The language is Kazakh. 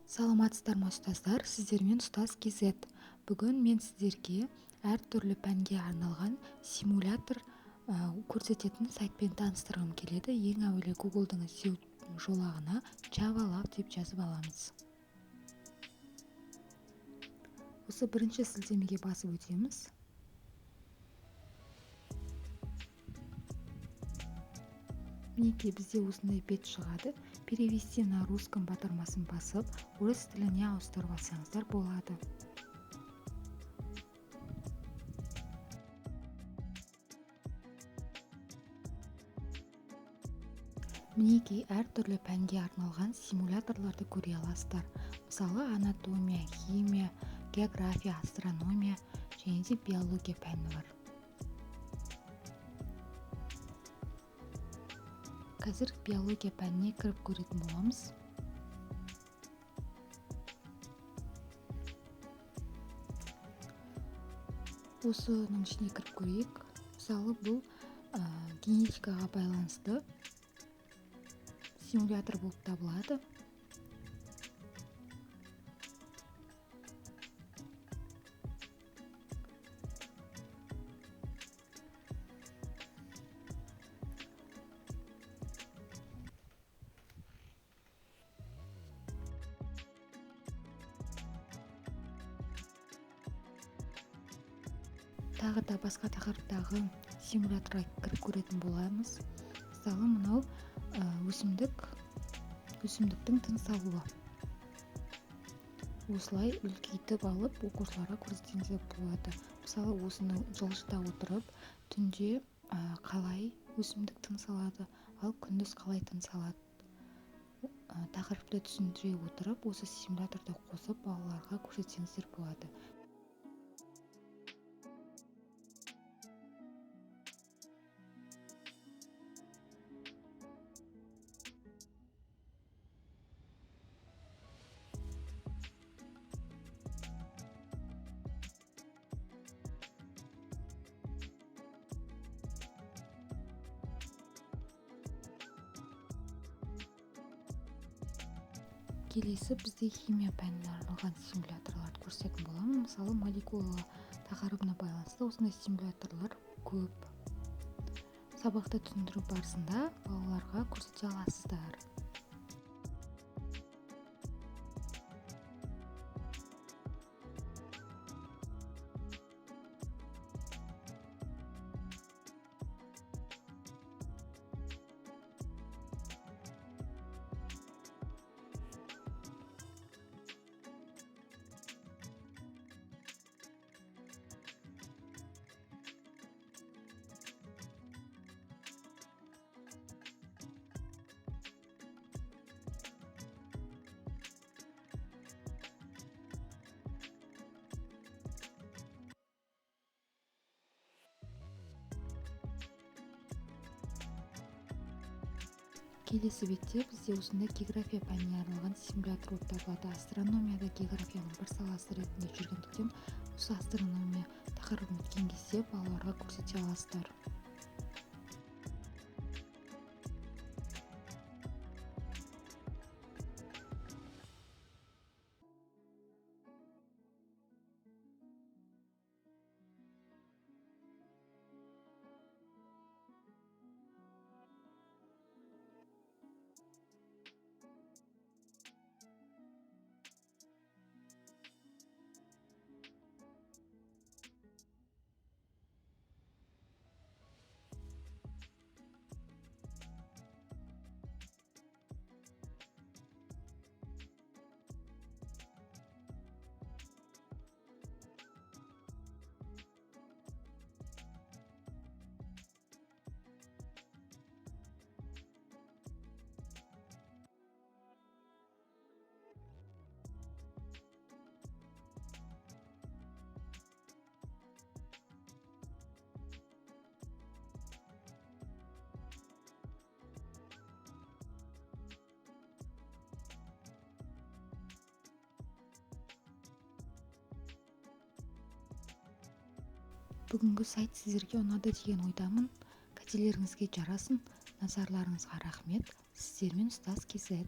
Саламатсыздар ма, ұстаздар! Сіздермен Ұстаз KZ. Бүгін мен сіздерге әртүрлі пәнге арналған симулятор көрсететін сайтпен таныстырғым келеді. Ең әуелі Google'дың іздеу жолағына Java Love деп жазып аламыз. Осы бірінші сілтемеге басып өтеміз. Мінекей, бізде осындай бет шығады. Перевести на русском батырмасын басып, орыс тіліне ауыстырып алсаңыздар болады. Мінекей, әртүрлі пәнге арналған симуляторларды көре аласыздар. Мысалы, анатомия, химия, география, астрономия және де биология пәні бар. Қазір биология пәніне кіріп көретін боламыз. Осының ішіне кіріп көрейік. Мысалы, бұл генетикаға байланысты симулятор болып табылады. Тағы да басқа тақырыптағы симуляторға кіріп көретін боламыз. Мысалы, мынау өсімдіктің тыныс алуы. Осылай үлкейтіп алып оқушыларға көрсетсеңіздер болады. Мысалы, осыны жылжыта отырып, түнде қалай өсімдік тыныс алады, ал күндіз қалай тыныс алады. Тақырыпты түсіндіре отырып, осы симуляторды қосып балаларға көрсетсеңіздер болады. Келесі бізде химия пәніне арналған симуляторларды көрсететін боламын. Мысалы, молекула тақырыбына байланысты осындай симуляторлар көп. Сабақты түсіндіру барысында балаларға көрсете аласыздар. Келесі бетте бізде осындай география пәніне арналған симулятор болып табылады. Астрономияда географияның бір саласы ретінде жүргендіктен, осы астрономия тақырыбын өткен кезде балаларға көрсете аласыздар. Бүгінгі сайт сіздерге ұнады деген ойдамын. Қателеріңізге жарасын. Назарларыңызға рахмет. Сіздермен Ұстаз KZ.